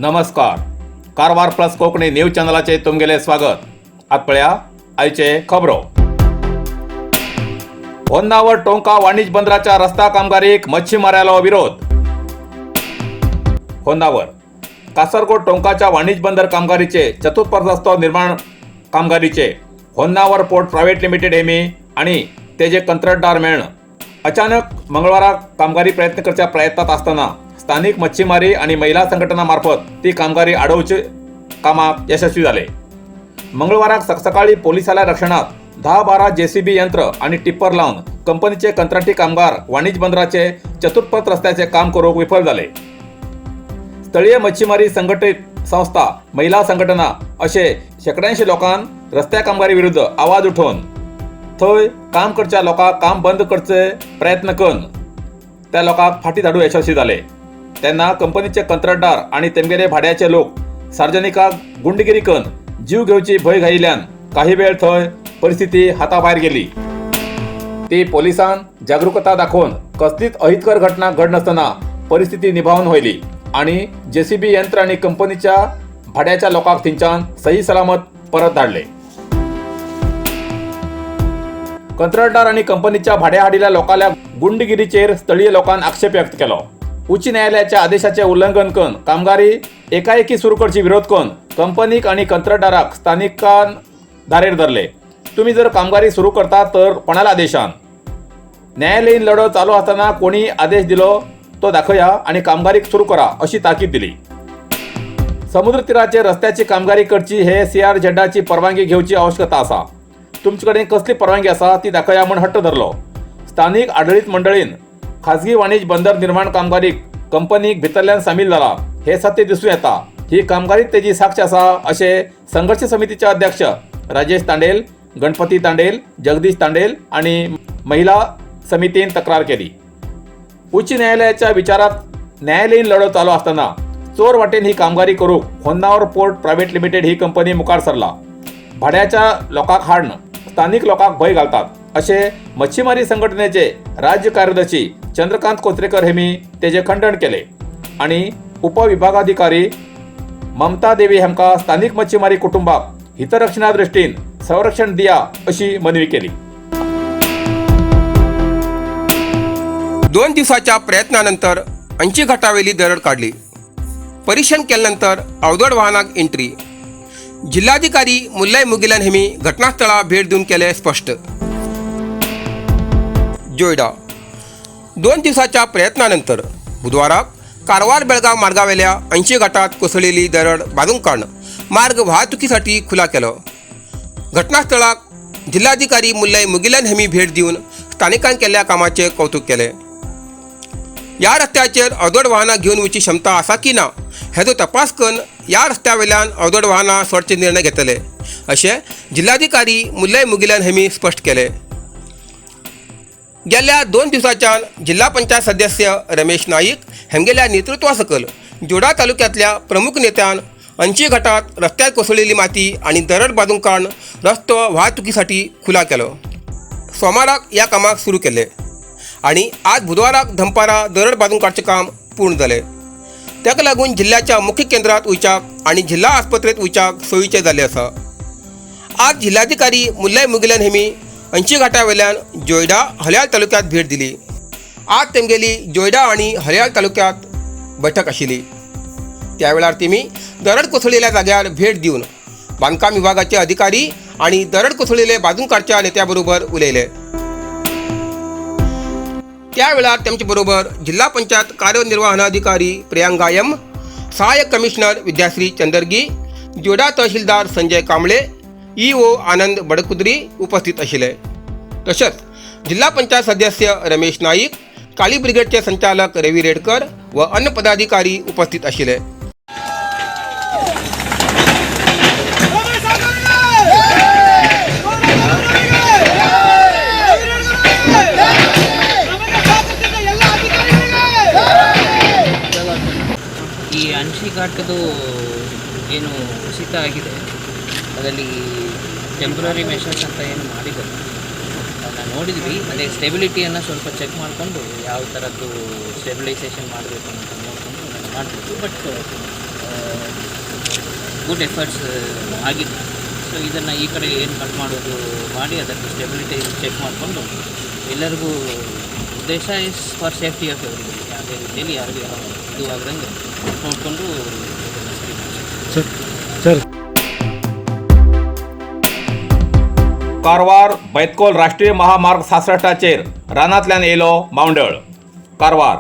नमस्कार, Karwar plus Konkani news चॅनलाचेर तुमगेलें स्वागत. आतां पळया आयचे खबरो. होन्नावर टोंका वाणिज्य बंदराच्या रस्ता कामगारीक मच्छीमाऱ्यालो विरोध. होन्नावर कासरगोड टोंकाच्या वाणिज्य बंदर कामगारीचे चतुर्थ रस्तो निर्माण कामगारीचे होन्नावर पोर्ट प्रायव्हेट लिमिटेड हेमी आणि तेजे कंत्राटदार मेळ्ळें. अचानक मंगळवाराक कामगारी प्रयत्न करच्या प्रयत्नात आसतना स्थानिक मच्छीमारी आणि महिला संघटना मार्फत ती कामगारी आडोवचे कामाक यशस्वी जाले. मंगळवाराक सकसकाळी पोलिसाल्या रक्षणात 10-12 जेसीबी यंत्र आणि टिप्पर लावन कंपनीचे कंत्राटी कामगार वाणिज्य बंदराचे चतुर्पथ रस्त्याचे काम करूंक विफल जाले. स्थळीय मच्छीमारी संघटित संस्था, महिला संघटना असे शेकड्यांशी लोकांन रस्त्या कामगारी विरुद्ध आवाज उठोवन थंय काम करच्या लोकांक काम बंद करचे प्रयत्न करून त्या लोकांक फाटी धाडू यशस्वी जाले. तेन्ना कंपनीचे कंत्राटदार आणि तेमगेले भाड्याचे लोक सार्वजनिकाक गुंडगिरी करून जीव घेवची भंय घायिल्ल्यान काही वेळ थंय परिस्थिती हाताभायर गेली. ती पोलिसान जागृकता दाखोवन कसलीच अहितकर घटना घडनासतना परिस्थिती निभावन व्हेली आणि जेसीबी यंत्र आणि कंपनीच्या भाड्याच्या लोकांक थंयच्यान सही सलामत परत धाडले. कंत्राटदार आणि कंपनीच्या भाड्या हाडिल्ल्या लोकांल्या गुंडगिरीचेर स्थळीय लोकांन आक्षेप व्यक्त केलो. उच्च न्यायालयाच्या आदेशाचे उल्लंघन करून कामगारी एकाएकी सुरू करची विरोध करून कंपनीक आणि कंत्राटदाराक स्थानिकान धारेर धरले. तुम्ही जर कामगारी सुरू करता तर कोणाला आदेशान? न्यायालयीन लढो चालू असताना कोणी आदेश दिलो तो दाखया आणि कामगारीक सुरू करा अशी ताकीद दिली. समुद्र तीराचेर रस्त्याची कामगारी करची हे सी आर झेडाची परवानगी घेवची आवश्यकता आसा. तुमचे कडेन कसली परवानगी आसा ती दाखया म्हूण हट्ट धरलो. स्थानीक आडळीत मंडळीन खाजगी वाणिज्य बंदर निर्माण कामगारीक कंपनीक भितरल्यान सामील जाला हे सत्य दिसून येता. ही कामगारीत तेजी साक्ष आसा अशें संघर्श समितीचे अध्यक्ष राजेश तांडेल, गणपती तांडेल, जगदीश तांडेल आणि महिला समितीन तक्रार केली. उच्च न्यायालयाच्या विचारात न्यायालयीन लढो चालू असताना चोर वाटेन ही कामगारी करूक होन्नावर पोर्ट प्रायव्हेट लिमिटेड ही कंपनी मुखार सरला. भाड्याच्या लोकांक हाडून स्थानिक लोकांक भंय घालतात अशें मच्छीमारी संघटनेचे राज्य कार्यदर्शी चंद्रकांत कोचरेकर हेमी तेजे खंडण केले आणि उपविभागाधिकारी ममता देवी हांकां स्थानिक मच्छीमारी कुटुंबाक हितरक्षणा दृश्टीन संरक्षण दिया अशी मनवी केली. 2 दिवसाच्या प्रयत्नानंतर अंची घाटावेली दरड काढली. परीक्षण केल्यानंतर अवजड वाहनाक एंट्री. जिल्हाधिकारी मुल्लय मुगिलन हेमी घटनास्थळा भेट दिवन केले स्पष्ट. जोयडा 2 दिवसाच्या प्रयत्नानंतर बुधवाराक कारवार बेळगाव मार्गावेल्या अंशी घाटात कोसळलेली दरड बांदून काढून मार्ग वाहतुकीसाठी खुला केलो. घटनास्थळाक जिल्हाधिकारी मुल्लय मुगिलन हेमी भेट दिवन स्थानिकांक केल्ल्या कामाचे कौतुक केले. ह्या रस्त्याचेर अवजड वाहनां घेवन वचची क्षमता आसा की ना हेजो तपास करून ह्या रस्त्या वयल्यान अवजड वाहनां सोडचे निर्णय घेतले अशें जिल्हाधिकारी मुल्लय मुगिलन हेमी स्पश्ट केले. गेल्या 2 दिवसांच्यान जिल्हा पंचायत सदस्य रमेश नाईक हेमगेल्या नेतृत्वा सकयल जोडा तालुक्यांतल्या प्रमुख नेत्यान अंची घाटात रस्त्यार कोसळलेली माती आनी दरड बांदून काडून रस्तो वाहतुकीसाठी खुला केलो. सोमाराक ह्या कामाक सुरू केले आनी आज बुधवाराक दनपारां दरड बांदून काडचें काम पूर्ण जालें. ताका लागून जिल्ल्याच्या मुख्य केंद्रात वयच्याक आनी जिल्हा आस्पत्रेंत वयच्याक सोयीचें जाल्लें आसा. आज जिल्हाधिकारी मुल्लय मुगिलन हेमी अंशी घाटा वयल्यान जोयडा हलयाल तालुक्यांत भेट दिली. आज तेमगेली जोयडा आनी हलयाल तालुक्यांत बैठक आशिल्ली. त्या वेळार तेमी दरड कोसळिल्ल्या जाग्यार भेट दिवन बांदकाम विभागाचे अधिकारी आनी दरड कोसळिल्ले बांदून काडच्या नेत्या बरोबर उलयले. त्या वेळार तेमचे बरोबर जिल्हा पंचायत कार्यनिर्वहणाधिकारी प्रियांका एम, सहाय्यक कमिशनर विद्याश्री चंदर्गी, जोडा तहसीलदार संजय कांबळे, EO आनंद बडकुद्री उपस्थित आशिल्ले. तशेंच जिल्हा पंचायत सदस्य रमेश नाईक, काळी ब्रिगेडचे संचालक रवी रेडकर व अन्य पदाधिकारी उपस्थित आशिल्ले. ಈ ಅಂಶಿ ಘಾಟದು ಏನು ಕುಸಿತ ಆಗಿದೆ, ಅದರಲ್ಲಿ ಟೆಂಪ್ರರಿ ಮೆಷರ್ಸ್ ಅಂತ ಏನು ಮಾಡಿದ್ದಾರೆ ಅದನ್ನ ನೋಡಿದ್ವಿ. ಅದೇ ಸ್ಟೆಬಿಲಿಟಿಯನ್ನು ಸ್ವಲ್ಪ ಚೆಕ್ ಮಾಡಿಕೊಂಡು ಯಾವ ಥರದ್ದು ಸ್ಟೆಬಿಲೈಸೇಷನ್ ಮಾಡಬೇಕು ಅಂತ ನೋಡಿಕೊಂಡು ಅದನ್ನು ಮಾಡಬೇಕು. ಬಟ್ ಗುಡ್ ಎಫರ್ಟ್ಸ್ ಆಗಿದೆ. ಸೊ ಇದನ್ನು ಈ ಕಡೆ ಏನು ಕಟ್ ಮಾಡೋದು ಮಾಡಿ ಅದಕ್ಕೆ ಸ್ಟೆಬಿಲಿಟಿ ಚೆಕ್ ಮಾಡಿಕೊಂಡು ಎಲ್ಲರಿಗೂ ಉದ್ದೇಶ is for safety of everybody. ಯಾವುದೇ ರೀತಿಯಲ್ಲಿ ಯಾರಿಗೂ ಯಾವ ಇದು ಆಗದಂಗೆ ನೋಡಿಕೊಂಡು ಇದನ್ನು ಸರಿ ಮಾಡ್ತೀವಿ. ಸರ್. कारवार बैतकोल राष्ट्रीय महामार्ग 66चाचेर रानांतल्यान येयलो मावंडळ. कारवार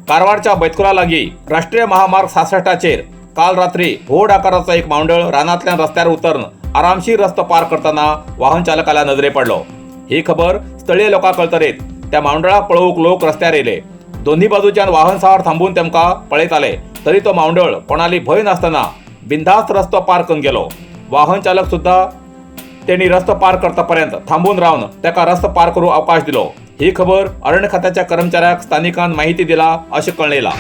कारवारच्या बैतकोला लागीं राष्ट्रीय महामार्ग 66चाचेर काल रात्री व्हड आकाराचो एक मावंडळ रानांतल्यान रस्त्यार उतरून आरामशीर रस्तो पार करतना वाहन चालकाला नदरे पडलो. ही खबर स्थळीय लोकांक कळतरीत त्या मावंडळाक पळोवंक लोक रस्त्यार येयले. दोन्ही बाजूच्यान वाहन सवार थांबून तेमकां पळयताले तरी तो मावंडळ कोणाली भंय नासतना बिनधास्त रस्तो पार करून गेलो. वाहन चालक सुद्धा तेणी रस्तो पार करतापर्यंत थांबून रावन ताका रस्तो पार करूंक अवकाश दिलो. ही खबर अरण्य खात्याच्या कर्मचाऱ्याक स्थानिकान माहिती दिला अशें कळयलां.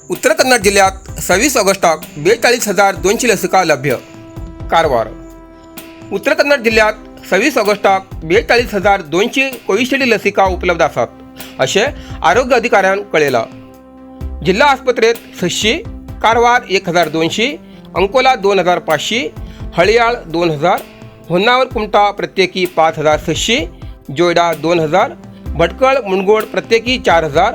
उत्तर कन्नड जिल्ह्यात 26 ऑगस्टाक 42,200 लसिका लभ्य. कारवार उत्तर कन्नड जिल्ह्यात 26 ऑगस्टाक 42,200 कोविशिल्ड लसिका उपलब्ध आसात अशें आरोग्य अधिकाऱ्यान कळयलां. जिल्हा आस्पत्रेत 600, कारवार 1200, अंकोला 2500, हळियाळ 2000, होन्नावर कुमठा प्रत्येकी 5600, जोयडा 2000, भटकळ मुनगोड प्रत्येकी 4000,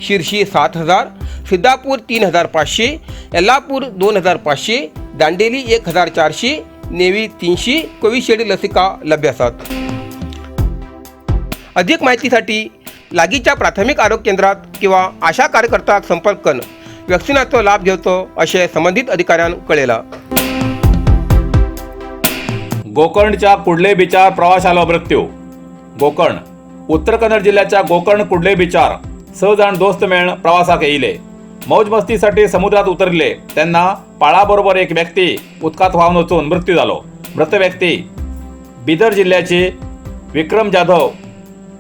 शिर्शी 7000, सिद्धापूर 3500, येल्लापूर 2500, दांडेली 1400, नेवी 300 कोविशिल्ड लसिका लभ्य आसात. अधिक माहितीसाठी लागींच्या प्राथमिक आरोग्य केंद्रात किंवा आशा कार्यकर्त्याक संपर्क करून वॅक्सिनाचो लाभ घेवचो अशें संबंदीत अधिकाऱ्यान कळयलां. गोकर्णच्या कुडले बिचार प्रवाशालो मृत्यू. गोकर्ण उत्तर कन्नड जिल्ह्याच्या गोकर्ण कुडले बिचार 6 जाण दोस्त मेळून प्रवासाक येयले. मौज मस्तीसाठी समुद्रात उतरले तेन्ना पाळाबरोबर एक व्यक्ती उदकांत व्हांवन वचून मृत्यू जालो. मृत व्यक्ती बिदर जिल्ह्याची विक्रम जाधव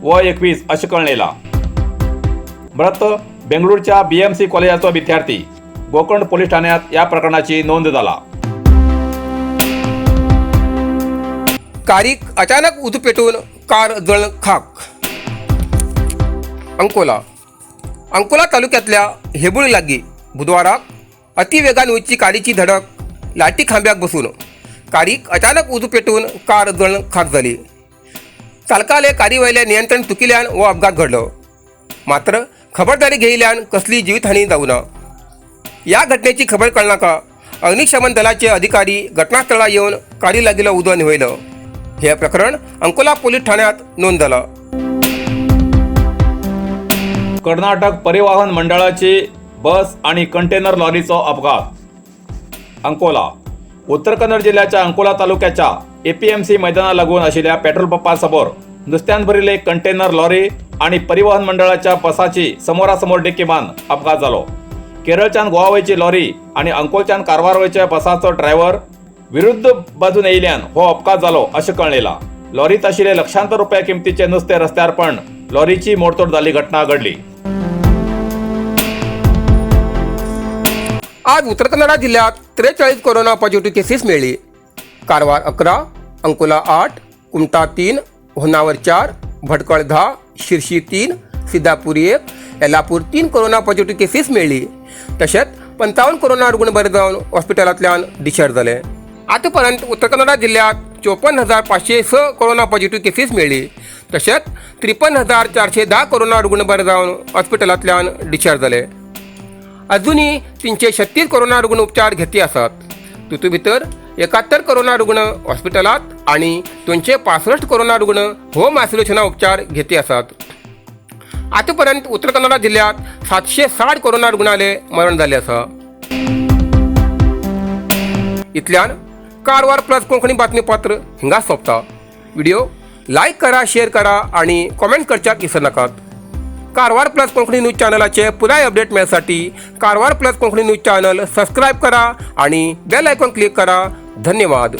वय 21 अशें कळ्ळें. मृत बेंगळूरच्या बीएमसी कॉलेजाचो विद्यार्थी. गोकर्ण पोलीस ठाण्यात या प्रकरणाची नोंद जाला. कारीक अचानक उजो पेटून कार जळून खाक. अंकोला अंकोला तालुक्यातल्या हेबूळ लागीं बुधवाराक अतिवेगान वचची कारीची धडक लाटी खांब्याक बसून कारीक अचानक उजो पेटून कार जळून खाक जाली. चालकाले कारी वयले नियंत्रण चुकिल्ल्यान हो अपघात घडलो. मात्र खबरदारी घेयिल्ल्यान कसली जिवीतहानी जावना. ह्या घटनेची खबर कळनाका अग्निशमन दलाचे अधिकारी घटनास्थळार येवन कारी लागिल्लो उदो न्हिवयलो. हे प्रकरण अंकोला पोलीस ठाण्यात नोंद जाला. कर्नाटक परिवहन मंडळाची बस आणि कंटेनर लॉरीचो अपघात. अंकोला उत्तर कन्नड जिल्ह्याच्या अंकोला तालुक्याच्या एपीएमसी मैदाना लागून आशिल्ल्या पेट्रोल पंपा समोर नुस्त्यान भरिल्ले एक कंटेनर लॉरी आणि परिवहन मंडळाच्या बसाची समोरासमोर डिक्की मारून अपघात जालो. केरळच्यान गोवा वयची लॉरी आणि अंकोलच्यान कारवार वयच्या बसाचो ड्रायव्हर विरुद्ध बाजून येयल्यान हो अपघात जालो अशें कळ्ळें. लॉरीत आशिल्ले लक्षांतर रुपया किमतीचे नुस्तें रस्त्यार पण लॉरीची मोडतोड जाल्ली घटना घडली. आज उत्तर कन्नडा जिल्ह्यात 43 कोरोना पॉझिटिव्ह केसीस मेळ्ळी. Karwar 11, Ankola 8, Kumta 3, Honnavar 4, Bhatkal 10, Shirshi 3, Siddhapur 1, Yellapur 3 corona positive cases मेळ्ळी. तशेंच 55 कोरोना रुग्ण बरे जावन हॉस्पिटलांतल्यान डिस्चार्ज जाले. आतापर्यंत उत्तर कन्नडा जिल्ह्यात 54,506 कोरोना पॉझिटिव्ह केसीस मेळ्ळी. तशेंच 53,410 कोरोना रुग्ण बरे जावन हॉस्पिटलांतल्यान डिस्चार्ज जाले. अजूनही 336 कोरोना रुग्ण उपचार घेती आसात. तितूंत भितर 71 कोरोना रुग्ण हॉस्पिटलांत आनी 265 कोरोना रुग्ण होम आयसोलेशना उपचार घेती आसात. आतापर्यंत उत्तर कन्नडा जिल्ह्यात 760 कोरोना रुग्णाले मरण जाल्लें आसा. इतल्यान कारवार प्लस कोंकणी बातमीपत्र हिंगा सोंपता. व्हिडिओ लायक करा, शेअर करा आनी कॉमेंट करच्याक विसरनाकात. कारवार प्लस कोंकणी न्यूज चॅनलाचे पुराय update मेळसाठी Karwar plus Konkani news channel subscribe करा आणि बेल आयकॉन क्लिक करा. धन्यवाद.